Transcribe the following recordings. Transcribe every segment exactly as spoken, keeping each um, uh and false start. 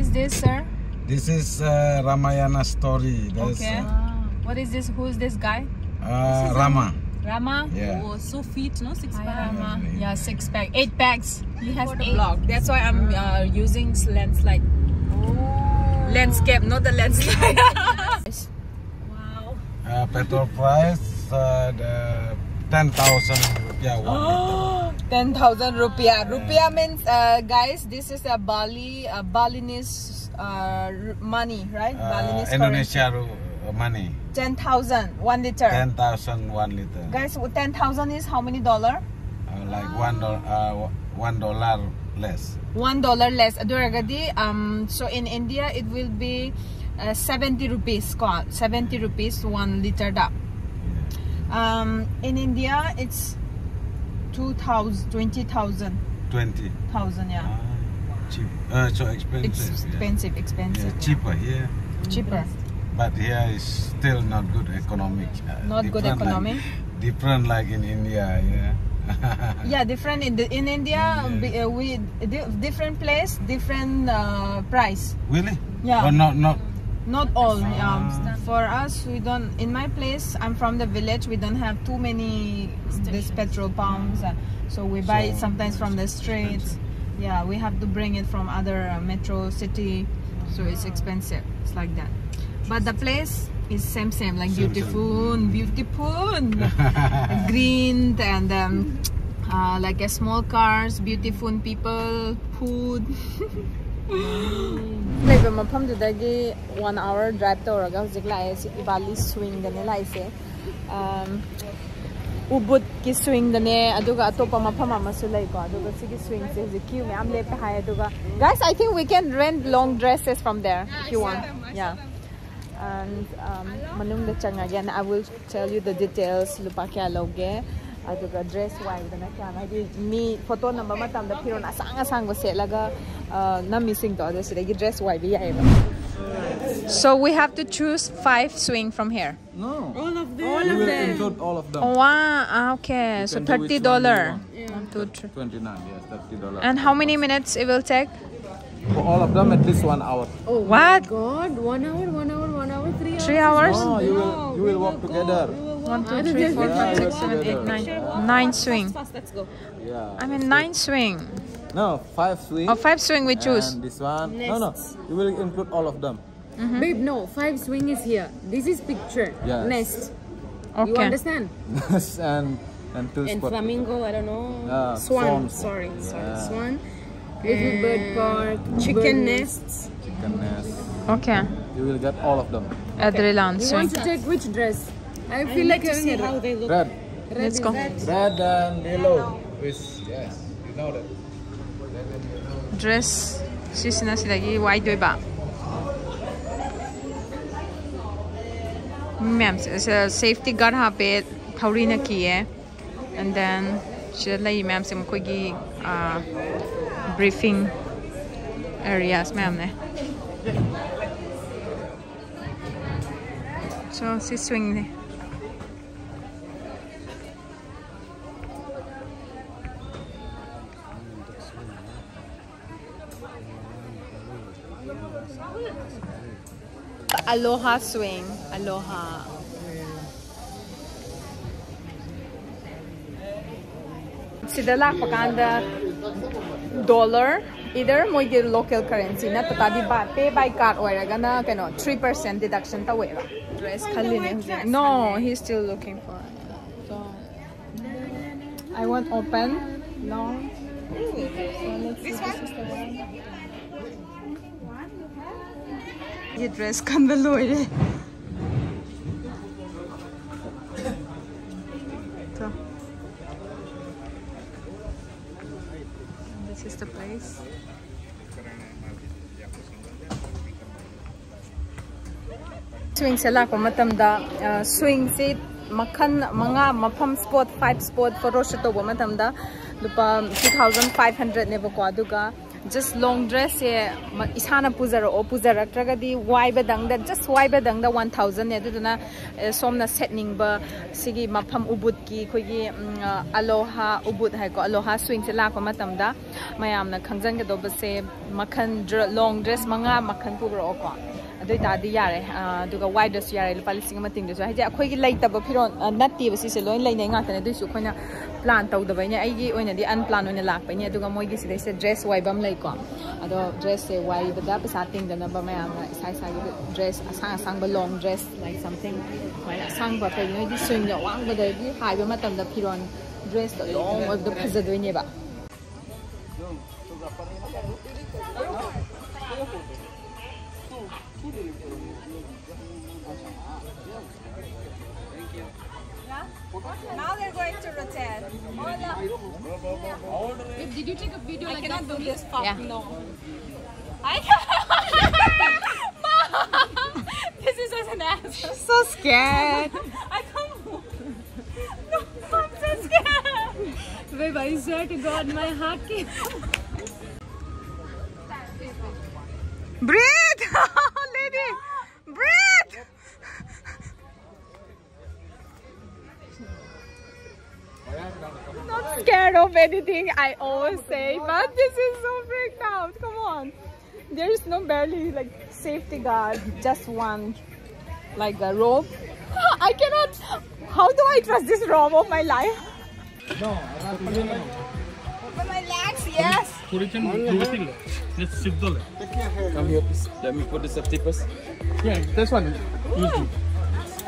Is this, sir? This is uh, Ramayana story. There's, Okay. uh, What is this? Who's this guy? uh, Rama. Rama? Yeah. Oh, so fit, no? Six Hi, pack. Rama. Yeah, six pack, eight packs. He has For the eight. Vlog. That's why I'm uh, using lens like Oh. Landscape, not the landslide. Wow. Uh, petrol price, uh, the ten thousand rupiah one liter. Ten thousand rupiah. Rupiah means, uh, guys, this is a Bali, a Balinese uh, r- money, right? Uh, Balinese Indonesia currency. ru- uh, money. Ten thousand, one liter. Ten thousand one liter. Guys, ten thousand is how many dollar? Uh, like one dollar, uh, one dollar less. One dollar less. ꯑꯗꯨ ꯑꯣꯏꯔꯒꯗꯤ, um, so in India it will be uh, seventy rupees ꯀꯣ, seventy rupees one liter the. Um, in India it's two thousand, twenty thousand. Twenty. Thousand, yeah. Ah, cheap. Uh, so expensive. It's Yeah. expensive, expensive. Yeah, cheaper here. Cheaper. But here is still not good economic. Uh, Not good different like- economic? Different like in India, yeah. Yeah, different in the in India. Yeah. Be- uh, we di- different place, different uh, price. Really? Yeah. But not not. Not all. Ah. Um, for us, we don't. In my place, I'm from the village. We don't have too many this petrol pumps, uh, so we buy it So, sometimes from the it's streets. expensive. Yeah, we have to bring it from other uh, metro city, so it's expensive. It's like that. But the place is same same, like Same, same. beautiful, beautiful, green and um, uh, like a small cars, beautiful people, food. ꯂꯩꯕ ꯃꯐꯝꯗꯨꯗꯒꯤ one hour drive ꯇꯧꯔꯒ ꯍꯧꯖꯤꯛ ꯂꯥꯛꯑꯦ꯫ ꯁꯤ ꯏꯕꯥꯂꯤ swingꯗꯅꯦ ꯂꯥꯛꯏꯁꯦ꯫ Um, ꯎꯕꯨꯠꯀꯤ swingꯗꯅꯦ, ꯑꯗꯨꯒ ꯑꯇꯣꯞꯄ ꯃꯐꯝ ꯑꯃꯁꯨ ꯂꯩꯀꯣ꯫ ꯑꯗꯨꯒ ꯁꯤꯒꯤ swingꯁꯦ ꯍꯧꯖꯤꯛ queue ꯃꯌꯥꯝ ꯂꯦꯞꯄꯦ ꯍꯥꯏ꯫ ꯑꯗꯨꯒ guys, I think we can rent long dresses from there if you want. Yeah. And um, ꯃꯅꯨꯡꯗ ꯆꯪꯉꯒꯦ, and I will tell you the details. ꯂꯨꯄꯥ ꯀꯌꯥ ꯂꯧꯒꯦ, ꯑꯗꯨꯒ dress ꯋꯥꯏꯕꯗꯅ ꯀꯌꯥꯅꯣ, ꯍꯥꯏꯗꯤ ꯃꯤ photo ꯅꯝꯕ ꯃꯇꯝꯗ ꯐꯤꯔꯣꯜ ꯑꯁꯥꯡ ꯑꯁꯥꯡꯕ ꯁꯦꯠꯂꯒ uh, ꯅꯝꯃꯤꯁꯤꯡꯗꯣ ꯑꯗꯨ ꯁꯤꯗꯒꯤ dress ꯋꯥꯏꯕ ꯌꯥꯏꯑꯕ. So we have to choose five swing from here. No. All of them. We will include all of them. Wow, ah, okay. You So can do which thirty one dollar. You want. One, two, three. Twenty-nine, yes, thirty dollars. And how many minutes it will take? For all of them, at least one hour. Oh What? God, one hour, one hour, one hour, three hours. Three hours? No, you will you will walk together. One, two, three, four, five, six, seven, eight, nine. Nine swing. Fast, let's go. Yeah. I mean, nine swing. No, five swing. Oh, five swing we choose. And this one. No, no. You will include all of them. Babe, no, five swing is here. This is picture. Yes. Nest. You Okay. Understand? And and two And spot. Flamingo, I don't know. Ah, Swan. swans. Sorry, sorry. Yeah. Swan. Little bird park. Chicken nests. Chicken nest. Okay. You will get all of them. Adrenaline You swing. Want to take which dress? I feel like having a How they look. Red. Red Let's is go. nice. Red and yellow. Which, yes, you know that. Dress ꯁꯤꯁꯤꯅ ꯁꯤꯗꯒꯤ ꯋꯥꯏꯗꯣꯏꯕ꯫ ꯃꯌꯥꯝꯁꯦ safety guard ꯍꯥꯞꯄꯦ꯫ ꯊꯧꯔꯤꯅ ꯀꯤꯌꯦ꯫ And then ꯁꯤꯗ ꯂꯩꯔꯤ ꯃꯌꯥꯝꯁꯦ ꯃꯈꯣꯏꯒꯤ briefing areas ꯃꯌꯥꯝꯅꯦ꯫ So ꯁꯤ swingꯅꯦ꯫ Aloha swing. Aloha. ꯁꯤꯗ ꯂꯥꯛꯄ ꯀꯥꯟꯗ dollar, either ꯃꯣꯏꯒꯤ local currency ꯅꯠꯇ ꯇꯥꯔꯗꯤ pay by card ꯑꯣꯏꯔꯒꯅ ꯀꯩꯅꯣ three percent deduction ꯇꯧꯋꯦꯕ꯫ Dress ꯈꯜꯂꯤꯅꯦ ꯍꯧꯖꯤꯛ꯫ No, he's still looking for. So, I want open long. So let's see, this is the one. ꯁꯤ dress ꯈꯟꯕ ꯂꯣꯏꯔꯦ꯫ So, this is the place. Swingꯁꯦ ꯂꯥꯛꯄ ꯃꯇꯝꯗ swingꯁꯤ ꯃꯈꯜ ꯃꯉꯥ, ꯃꯐꯝ spot five spot photo shoot ꯇꯧꯕ ꯃꯇꯝꯗ ꯂꯨꯄꯥ two thousand five hundredꯅꯦꯕꯀꯣ꯫ ꯑꯗꯨꯒ Just long dressꯁꯦ ꯏꯁꯥꯅ ꯄꯨꯖꯔꯛꯑꯣ, ꯄꯨꯖꯔꯛꯇ꯭ꯔꯒꯗꯤ ꯋꯥꯏꯕꯗꯪꯗ, just ꯋꯥꯏꯕꯗꯪꯗ ꯋꯥꯟ ꯊꯥꯎꯖꯟꯅꯦ꯫ ꯑꯗꯨꯗꯨꯅ ꯁꯣꯝꯅ ꯁꯦꯠꯅꯤꯡꯕ ꯁꯤꯒꯤ ꯃꯐꯝ ꯎꯕꯨꯠꯀꯤ ꯑꯩꯈꯣꯏꯒꯤ ꯑꯂꯣꯍꯥ ꯎꯕꯨꯠ ꯍꯥꯏꯀꯣ, ꯑꯂꯣꯍꯥ ꯁ꯭ꯋꯤꯡꯁꯦ ꯂꯥꯛꯄ ꯃꯇꯝꯗ ꯃꯌꯥꯝꯅ ꯈꯪꯖꯟꯒꯗꯧꯕꯁꯦ ꯃꯈꯜ long dress ꯃꯉꯥ ꯃꯈꯜ ꯄꯨꯕꯤꯔꯛꯑꯣꯀꯣ꯫ ꯑꯗꯨ ꯑꯣꯏꯇꯥꯔꯗꯤ ꯌꯥꯔꯦ꯫ ꯑꯗꯨꯒ ꯋꯥꯏꯗ꯭ꯔꯁꯨ ꯌꯥꯔꯦ, ꯂꯨꯄꯥ ꯂꯤꯁꯤꯡ ꯑꯃ ꯇꯤꯡꯗ꯭ꯔꯁꯨ꯫ ꯍꯥꯏꯗꯤ ꯑꯩꯈꯣꯏꯒꯤ ꯂꯩꯇꯕ ꯐꯤꯔꯣꯜ ꯅꯠꯇꯦꯕ ꯁꯤꯁꯦ, ꯂꯣꯏ ꯂꯩꯅꯩ ꯉꯥꯛꯇꯅꯦ꯫ ꯑꯗꯨꯏꯁꯨ ꯑꯩꯈꯣꯏꯅ plan ꯇꯧꯗꯕꯩꯅꯦ, ꯑꯩꯒꯤ ꯑꯣꯏꯅꯗꯤ unplan ꯑꯣꯏꯅ ꯂꯥꯛꯄꯩꯅꯦ꯫ ꯑꯗꯨꯒ ꯃꯣꯏꯒꯤ ꯁꯤꯗꯩꯁꯤꯗ dress ꯋꯥꯏꯕ ꯑꯃ ꯂꯩꯀꯣ꯫ ꯑꯗꯣ dressꯁꯦ ꯋꯥꯏꯕꯗ ꯄꯩꯁꯥ ꯇꯤꯡꯗꯅꯕ ꯃꯌꯥꯝꯅ ꯏꯁꯥ ꯏꯁꯥꯒꯤ dress ꯑꯁꯥꯡ ꯑꯁꯥꯡꯕ long dress like something ꯁꯨꯃꯥꯏꯅ ꯑꯁꯥꯡꯕ, ꯀꯩꯒꯤꯅꯣ ꯍꯥꯏꯗꯤ ꯁ꯭ꯋꯤꯡꯗ ꯑꯋꯥꯡꯕꯗꯒꯤ ꯍꯥꯏꯕ ꯃꯇꯝꯗ ꯐꯤꯔꯣꯜ dressꯇꯣ long ꯑꯣꯏꯕꯗꯣ ꯐꯖꯗꯣꯏꯅꯦꯕ꯫ Now they're going to rotate. Did you take a video like that for me? Yeah. No. I can't. Mom! This is such an ass. She's so scared. I can't move. No, I'm so scared. Babe, I swear to God, my heart came. Breathe! Lady! Breathe! Not scared of anything, I always say, but this is so freaked out. Come on. There is no barely like safety guard, just one, like a rope. I cannot. How do I trust this rope of my life? For my legs, yes. Come here, please. Let me put the safety first. Yeah, this one. Come here.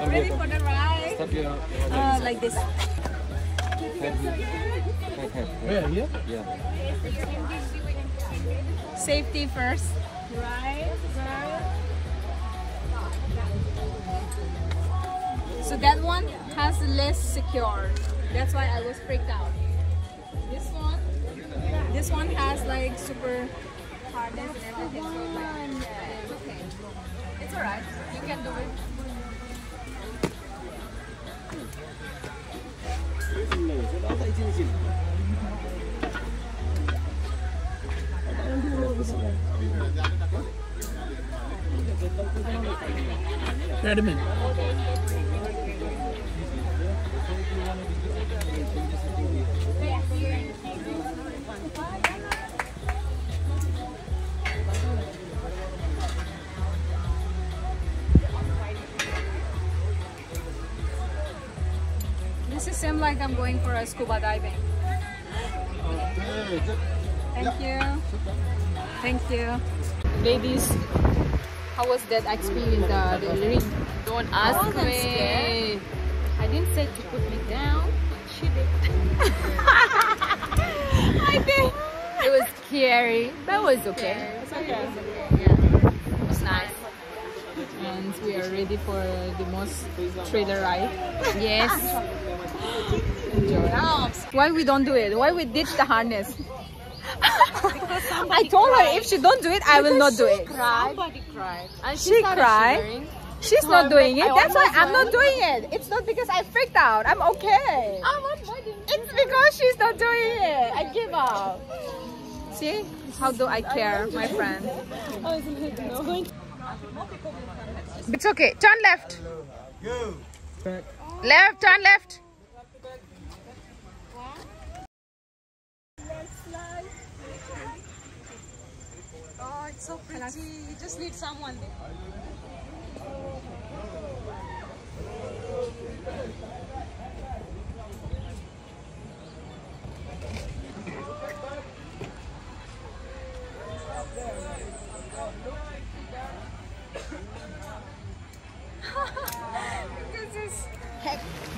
Ready for the ride? Stop here. Uh, like this. Head here. Head, head, head. Where, here? Yeah. Safety first. Right, right. So that one has less secure. That's why I was freaked out. This one, this one has like super hardness and everything. So it's like, it's okay. It's alright. You can do it. Let him in. This is same like I'm going for a scuba diving. Thank you. Thank you. Ladies, how was that experience? Uh, the ring? Don't ask me. I didn't say to put me down. She did. I did. It was scary, but it was okay. It's okay. Yeah. It was nice. And we are ready for the most thriller ride. Yes. Enjoy. Why we don't do it? Why we ditch the harness? I told her if she don't do it, I will not do it. Somebody cried. And she She started cried. Shivering. She's not doing it. That's why I'm not doing it. It's not because I freaked out. I'm okay. It's because she's not doing it. I give up. See? How do I care, my friend? It's okay. Turn left. Left, turn left. Oh, it's so pretty. You just need someone.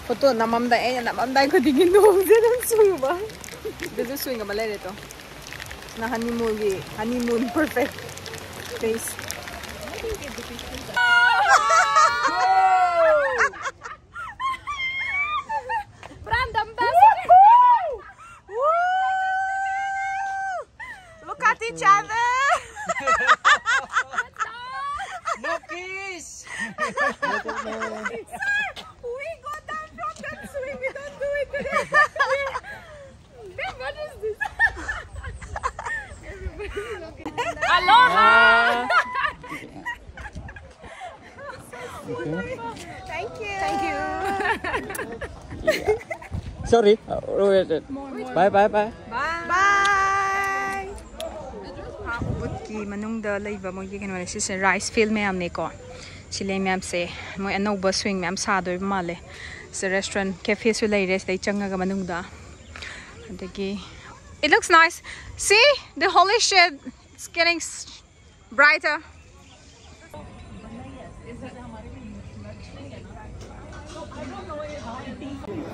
Photo ꯅꯝꯃꯝꯗꯥꯏ, ꯑꯩꯅ ꯅꯝꯃꯝꯗꯥꯏ ꯈꯨꯗꯤꯡꯒꯤ ꯅꯣꯡꯁꯦ ꯑꯗꯨꯝ ꯆꯨꯕ꯫ ꯑꯗꯨꯁꯨ swing ꯑꯃ ꯂꯩꯔꯦ ꯇꯣ꯫ ꯅ honeymoonꯒꯤ, honeymoon perfect place. Brand ambassador. Look at each other. No kiss. We got down from that swing. We don't do it today. Babe, what is this? Everybody looking. Aloha. Thank you. Thank you. Sorry. Uh, wait, wait. Bye, bye, bye. Bye. Bye. ꯕꯨꯠꯀꯤ ꯃꯅꯨꯡꯗ ꯂꯩꯕ ꯃꯣꯏꯒꯤ ꯀꯩꯅꯣꯅꯦ ꯁꯤꯁꯦ, rice feel ꯃꯌꯥꯝꯅꯦꯀꯣ꯫ ꯁꯤ ꯂꯩ ꯃꯌꯥꯝꯁꯦ ꯃꯣꯏ ꯑꯅꯧꯕ ꯁ꯭ꯋꯤꯡ ꯃꯌꯥꯝ ꯁꯥꯗꯣꯏꯕ ꯃꯥꯜꯂꯦ꯫ ꯁꯤ ꯔꯦꯁꯇꯨꯔꯦꯟ ꯀꯦꯐꯦꯁꯨ ꯂꯩꯔꯦ ꯁꯤꯗꯩ ꯆꯪꯉꯒ ꯃꯅꯨꯡꯗ꯫ ꯑꯗꯒꯤ, it looks nice. See the holy shit, it's getting s- brighter.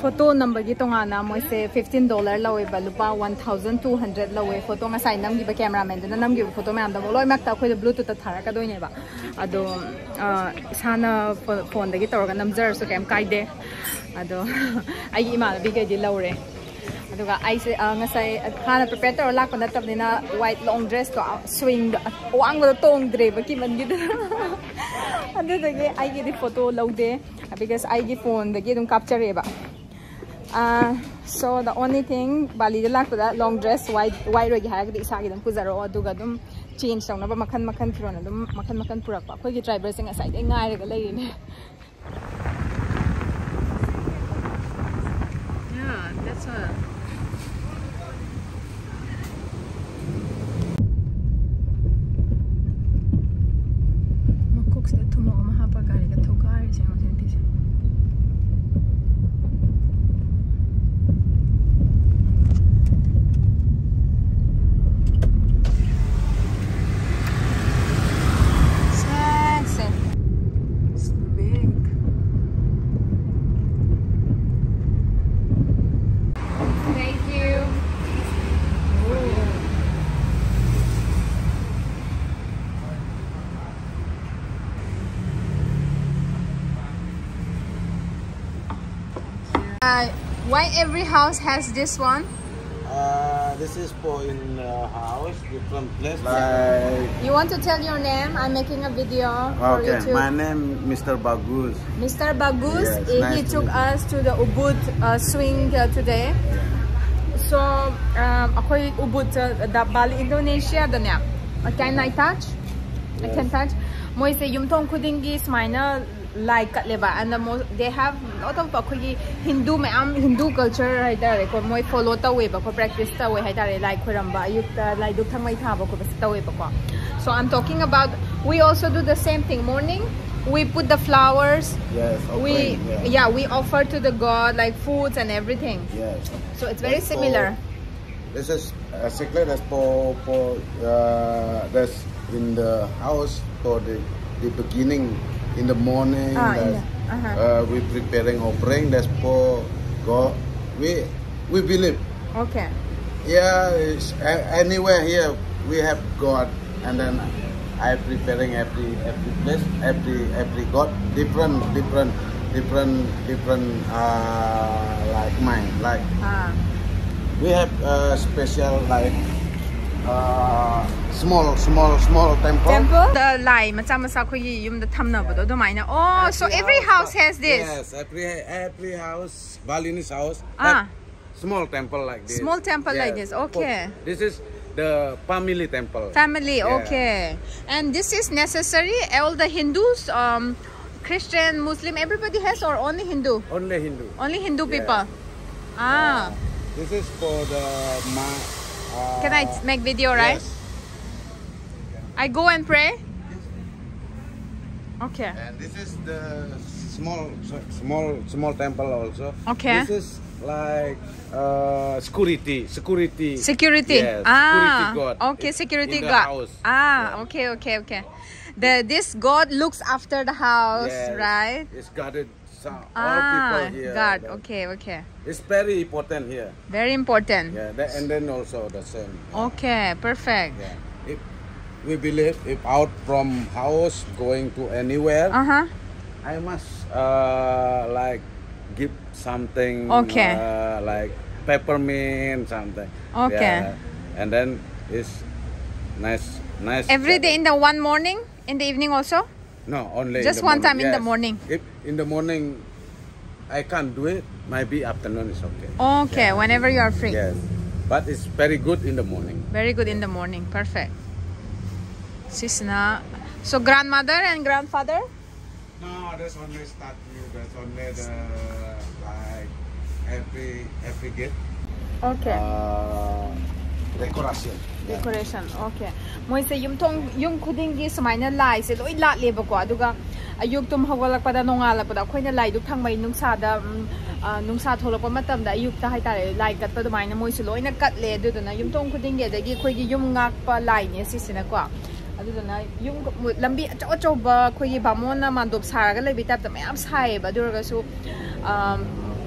Photo ꯅꯝꯕꯒꯤ ꯇꯣꯉꯥꯟꯅ ꯃꯣꯏꯁꯦ ꯐꯤꯐꯇꯤꯟ ꯗꯣꯂꯔ ꯂꯧꯋꯦꯕ, ꯂꯨꯄꯥ ꯋꯥꯟ ꯊꯥꯎꯖꯟ ꯇꯨ ꯍꯟꯗ꯭ꯔꯦꯗ ꯂꯧꯋꯦ꯫ ꯐꯣꯇꯣ ꯉꯁꯥꯏ ꯅꯝꯈꯤꯕ ꯀꯦꯃꯦꯔꯥꯃꯦꯟꯗꯨꯅ ꯅꯝꯈꯤꯕ ꯐꯣꯇꯣ ꯃꯌꯥꯝꯗꯣ ꯑꯃꯨꯛ ꯂꯣꯏꯅꯃꯛꯇ ꯑꯩꯈꯣꯏꯗ ꯕ꯭ꯂꯨꯇꯨꯠꯇ ꯊꯥꯔꯛꯀꯗꯣꯏꯅꯦꯕ꯫ ꯑꯗꯣ ꯑ, ꯏꯁꯥꯅ ꯐꯣ- ꯐꯣꯟꯗꯒꯤ ꯇꯧꯔꯒ ꯅꯝꯖꯔꯁꯨ ꯀꯩꯝ ꯀꯥꯏꯗꯦ꯫ ꯑꯗꯣ ꯑꯩꯒꯤ ꯏꯃꯥꯟꯅꯕꯤꯈꯩꯗꯤ ꯂꯧꯔꯦ꯫ ꯑꯗꯨꯒ ꯑꯩꯁꯦ ꯑ, ꯉꯁꯥꯏ ꯍꯥꯟꯅ ꯄ꯭ꯔꯤꯄꯦꯌꯔ ꯇꯧꯔ ꯂꯥꯛꯄ ꯅꯠꯇꯕꯅꯤꯅ ꯋꯥꯏꯠ ꯂꯣꯡ ꯗ꯭ꯔꯦꯁꯇꯣ, ꯁ꯭ꯋꯤꯡꯗꯣ, ꯑꯋꯥꯡꯕꯗ ꯇꯣꯡꯗ꯭ꯔꯦꯕ ꯀꯤꯃꯟꯒꯤꯗꯅ꯫ ꯑꯗꯨꯗꯒꯤ ꯑꯩꯒꯤꯗꯤ ꯐꯣꯇꯣ ꯂꯧꯗꯦ, because ꯑꯩꯒꯤ ꯐꯣꯟꯗꯒꯤ ꯑꯗꯨꯝ ꯀꯥꯞꯆꯔꯛꯑꯦꯕ꯫ So the only thing, ꯕꯥꯂꯤꯗ ꯂꯥꯛꯄꯗ ꯂꯣꯡ ꯗ꯭ꯔꯦꯁ ꯋꯥꯏꯠ ꯋꯥꯏꯠ ꯑꯣꯏꯒꯦ ꯍꯥꯏꯔꯒꯗꯤ ꯏꯁꯥꯒꯤ ꯑꯗꯨꯝ ꯄꯨꯖꯔꯛꯑꯣ, ꯑꯗꯨꯒ ꯑꯗꯨꯝ ꯆꯦꯟꯖ ꯇꯧꯅꯕ ꯃꯈꯟ ꯃꯈꯟ ꯐꯤꯔꯣꯜ ꯑꯗꯨꯝ ꯃꯈꯟ ꯃꯈꯟ ꯄꯨꯔꯛꯄ꯫ ꯑꯩꯈꯣꯏꯒꯤ ꯇ꯭ꯔꯥꯏꯕꯔꯁꯦ ꯉꯁꯥꯏꯗꯩ ꯉꯥꯏꯔꯒ ꯂꯩꯔꯤꯅꯦ꯫ Yeah, that's a ꯃꯀꯣꯛꯁꯤꯗ ꯊꯨꯝꯃꯣꯛ ꯑꯃ ꯍꯥꯞꯄ ꯒꯥꯔꯤꯒ ꯊꯧꯒꯥꯏꯔꯤꯁꯦ ꯌꯦꯡꯉꯣ ꯁꯤ ꯅꯨꯄꯤꯁꯦ꯫ ꯁꯦ, ꯁꯦ꯫ It's big. Thank you. Uh, why every house has this one? Uh, this is for in uh, house, different place. Like, You want to tell your name? I'm making a video for okay, YouTube. My name Mister Bagus. Mister Bagus, Yes, eh, nice he to took meet you. us to the Ubud uh, swing uh, today. So, um, ꯑꯩꯈꯣꯏ ꯎꯕꯨꯠ ꯕꯥꯂꯤ ꯏꯟꯗꯣꯅꯦꯁꯤꯌꯥꯗꯅꯦ, can I touch? I can touch. ꯃꯣꯏꯁꯦ ꯌꯨꯝꯊꯣꯡ ꯈꯨꯗꯤꯡꯒꯤ ꯁꯨꯃꯥꯏꯅ ꯂꯥꯏ ꯀꯠꯂꯦꯕ꯫ And the most, they have lot of ꯑꯩꯈꯣꯏꯒꯤ ꯍꯤꯟꯗꯨ ꯃꯌꯥꯝ, Hindu culture ꯍꯥꯏꯇꯥꯔꯦꯀꯣ, ꯃꯣꯏ follow ꯇꯧꯋꯦꯕꯀꯣ, practice ꯇꯧꯋꯦ ꯍꯥꯏꯇꯥꯔꯦ꯫ ꯂꯥꯏ ꯈꯣꯏꯔꯝꯕ, ꯑꯌꯨꯛꯇ ꯂꯥꯏꯗꯨꯛ ꯊꯪꯃꯩ ꯊꯥꯕ ꯈꯣꯠꯄꯁꯦ ꯇꯧꯋꯦꯕꯀꯣ. So I'm talking about, we also do the same thing. Morning, we put the flowers. Yes, We, offering, yeah. yeah, we offer to the god, like, foods and everything. Yes. So it's very That's for- similar. This is a secret. That's for for uh, that's in the house for the the beginning in the morning. Ah, in That's, the- uh-huh. uh, we preparing offering. That's for God. We we believe. Okay. Yeah, it's, a- anywhere here we have God, and then I preparing every every place, every every God, different different different different uh, like mine, like Ah. we have uh, special like uh, small small small temple. Temple? The line ꯃꯆꯥ ꯃꯆꯥ ꯑꯩꯈꯣꯏꯒꯤ ꯌꯨꯝꯗ ꯊꯝꯅꯕꯗꯣ ꯑꯗꯨꯃꯥꯏꯅ. Oh, so Every every house house has this. Yes, every every house, Balinese house. Ah. Have small temple like this. Small temple like Yes. This, okay. This is the family temple. Family, Yeah. Okay. And this is necessary. All the Hindus, um, Christian, Muslim, everybody has, or only Hindu? Only Hindu. Only Hindu Yeah. People. Ah. This is for the ma. Uh, Can I make video, right? Yes. I go and pray. Okay. And this is the small, small, small temple also. Okay. This is like uh, security, security. Security. Yes, Ah, security guard. Okay, in- security in the guard. House. Ah, Yeah. Okay, okay, okay. The this God looks after the house, Yes. Right? It's guarded some all Ah, people here. God. The- Okay, okay. It's very important here. Very important. Yeah, that, and then also the same. Okay, perfect. Yeah. If we believe if out from house going to anywhere, Uh huh. I must uh, like give something. Okay. Uh, like peppermint something. Okay. Yeah. And then it's nice, nice. Every day in the one morning, in the evening also. No, only Just in the one time in the Yes. Morning. If in the morning I can't do it, maybe afternoon is okay. Okay, Yeah. Whenever you are free. Yes, but it's very good in the morning. Very good in the morning. Perfect. Sis na. So grandmother and grandfather? No, there's only statue, there's only the, like, every every gate. Okay. Uh, decoration. Yeah. Decoration. Okay. ꯃꯣꯏꯁꯦ ꯌꯨꯝꯊꯣꯡ ꯌꯨꯝ ꯈꯨꯗꯤꯡꯒꯤ ꯁꯨꯃꯥꯏꯅ ꯂꯥꯏꯁꯦ ꯂꯣꯏ ꯂꯥꯠꯂꯦꯕꯀꯣ꯫ ꯑꯗꯨꯒ ꯑꯌꯨꯛ ꯇꯨꯝ ꯍꯧꯒꯠꯂꯛꯄꯗ, ꯅꯣꯡꯉꯥꯜꯂꯛꯄꯗ ꯑꯩꯈꯣꯏꯅ ꯂꯥꯏꯗꯨꯛ ꯊꯥꯡꯕꯩ ꯅꯨꯡꯁꯥꯗ, ꯎꯝ, ꯑ, ꯅꯨꯡꯁꯥ ꯊꯣꯛꯂꯛꯄ ꯃꯇꯝꯗ, ꯑꯌꯨꯛꯇ ꯍꯥꯏꯇꯥꯔꯦ, ꯂꯥꯏ ꯀꯠꯄ ꯑꯗꯨꯃꯥꯏꯅ ꯃꯣꯏꯁꯨ ꯂꯣꯏꯅ ꯀꯠꯂꯦ꯫ ꯑꯗꯨꯗꯨꯅ ꯌꯨꯝꯊꯣꯡ ꯈꯨꯗꯤꯡꯒꯤ, ꯑꯗꯒꯤ ꯑꯩꯈꯣꯏꯒꯤ ꯌꯨꯝ ꯉꯥꯛꯄ ꯂꯥꯏꯅꯦ ꯁꯤꯁꯤꯅꯀꯣ꯫ ꯑꯗꯨꯗꯨꯅ ꯌꯨꯝ ꯂꯝꯕꯤ ꯑꯆꯧ ꯑꯆꯧꯕ ꯑꯩꯈꯣꯏꯒꯤ ꯕꯥꯃꯣꯟꯅ ꯃꯥꯟꯗꯣꯞ ꯁꯥꯔꯒ ꯂꯩꯕꯩ ꯇꯥꯏꯞꯇ ꯃꯌꯥꯝ ꯁꯥꯏꯌꯦꯕ꯫ ꯑꯗꯨ ꯑꯣꯏꯔꯒꯁꯨ, ꯑꯝ,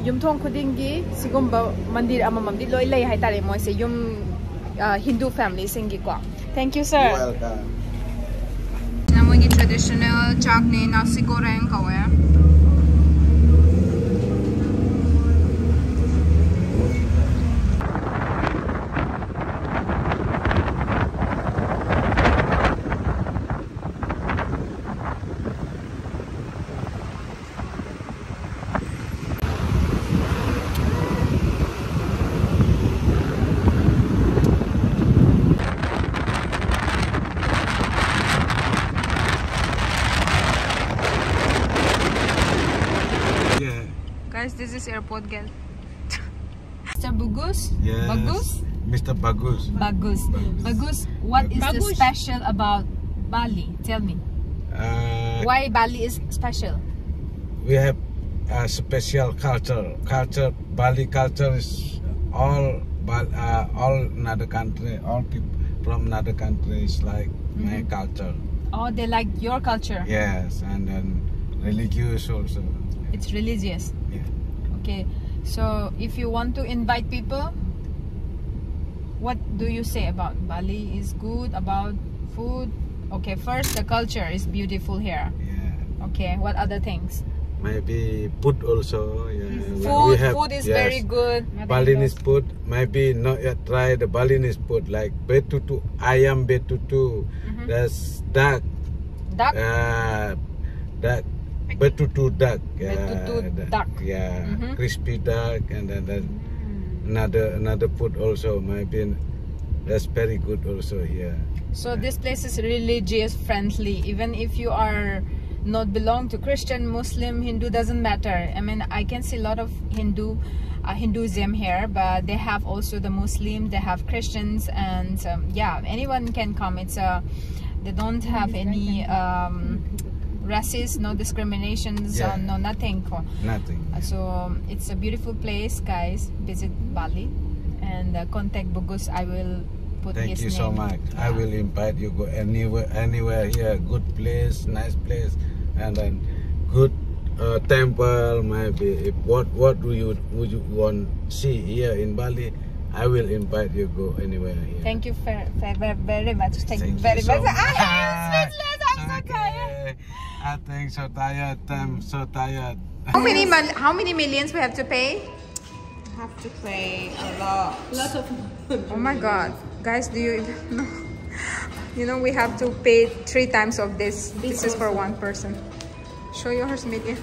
ꯌꯨꯝꯊꯣꯡ ꯈꯨꯗꯤꯡꯒꯤ ꯁꯤꯒꯨꯝꯕ ꯃꯟꯗꯤꯔ ꯑꯃꯃꯝꯗꯤ ꯂꯣꯏ ꯂꯩ ꯍꯥꯏꯇꯥꯔꯦ ꯃꯣꯏꯁꯦ, ꯌꯨꯝ, ꯑ, Hindu ꯐꯦꯃꯤꯂꯤꯁꯤꯡꯒꯤꯀꯣ꯫ Thank you, sir. Welcome. ꯁꯤꯅ ꯃꯣꯏꯒꯤ traditional ꯆꯥꯛꯅꯦ, nasi goreng ꯀꯧꯋꯦ꯫ Yeah. Guys, this is airport gate. Mister Bugus? Yes. Bagus? Mister Bagus. Bagus. Bagus. Bagus, what is the Bagus. special about Bali? Tell me. Uh, Why Bali is special? We have a special culture. Culture, Bali culture is all Bal, uh, all another country, all people from another country is like my Mhm. culture. Oh, they like your culture. Yes, and then religious also. It's religious. Yeah. Okay. So if you want to invite people, what do you say about Bali is good, about food? Okay, first, the culture is beautiful here. Yeah. Okay, what other things? Maybe food also. Yeah. We- Food, we have, food is yes. Very good. Balinese food. Maybe not yet try the Balinese food like betutu, ayam betutu. Mhm. That's duck. Duck? Uh, duck. Betutu duck. Yeah, Betutu that- duck. Yeah. Mhm. Crispy duck, and then, then another another food also. Maybe that's very good also here. So this place is religious friendly. Even if you are not belong to Christian, Muslim, Hindu, doesn't matter. I mean, I can see a lot of Hindu, uh, Hinduism here, but they have also the Muslim, they have Christians, and um, yeah, anyone can come. It's a, they don't have any um, races, no discriminations, Yeah. uh, no nothing. Nothing. Uh, So it's a beautiful place, guys. Visit Bali and uh, contact Bugus. I will put Thank his you name. So much. I Yeah. Will invite you go anywhere, anywhere here. Good place, nice place, and then good uh, temple. Maybe if what what do you would you want see here in Bali? I will invite you go anywhere here. Thank you very, very, very much. Thank, you Thank very you so much. much. I am speechless. I'm so tired. Okay. I think so tired. I'm so tired. How many mil- how many millions we have to pay? Have to pay a lot. Lot of. Oh my God, guys, do you even know? You know we have to pay three times of this. This is for one person. Show yours, Miguel.